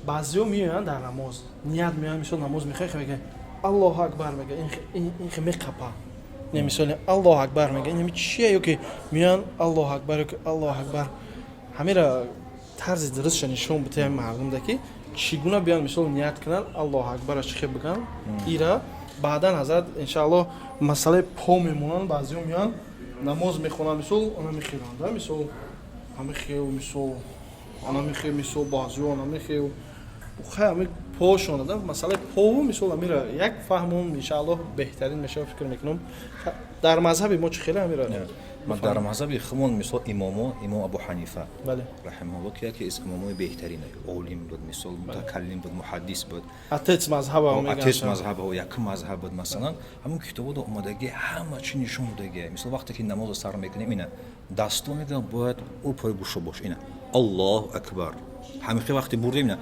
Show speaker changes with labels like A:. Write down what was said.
A: Баъзеҳо меоянд дар намоз, ният меоянд, мисол, намоз мехоҳ, мега: «Аллоҳу акбар», мега, ин меқапа, не, мисоли «Аллоҳу акбар» мега, ин чия? Ё ки меоянд «Аллоҳу акбар» ё ки «Аллоҳу акбар». Ҳамира тарзи дурустша нишон битаи ҳами мардумда, ки чӣ гуна биён, мисол, ният кунанд, «Аллоҳу акбара» чӣ хел бигӯянд. Ира баъдан, ҳазрат, иншааллоҳ, масъалаи по мемонанд. Баъзеҳо меоянд, намоз мехонанд, мисол, ана мехеланд, мисол, ҳами хел, мисол, ана мехел, мисол, баъзеҳо ана мехел, хай, ҳами пошона да. Масъалаи пову, мисол, амира як фаҳмум, иншааллоҳ, беҳтарин мешава, фикр мекунам. Дар мазҳаби мо чӣ хеле амира?
B: Дар мазҳаби хумон, мисол, имомо, имом Абу Ҳанифа
A: Бале.
B: раҳимаҳулло, ки яке аз имомои беҳтарин олим буд, мисол, мутакаллим буд, муҳаддис буд.
A: Отец мазҳаба.
B: Отец мазҳаба, якум мазҳаб буд. Масалан, ҳамун китобода омадаги, ҳама чи нишон додаги. Мисол, вақте ки намозо сар мекунем, ина дасто, мегӯям, бояд ӯ пои гӯшо бош, ина «Аллоҳу акбар», ҳамихи вақте бурдем, ина.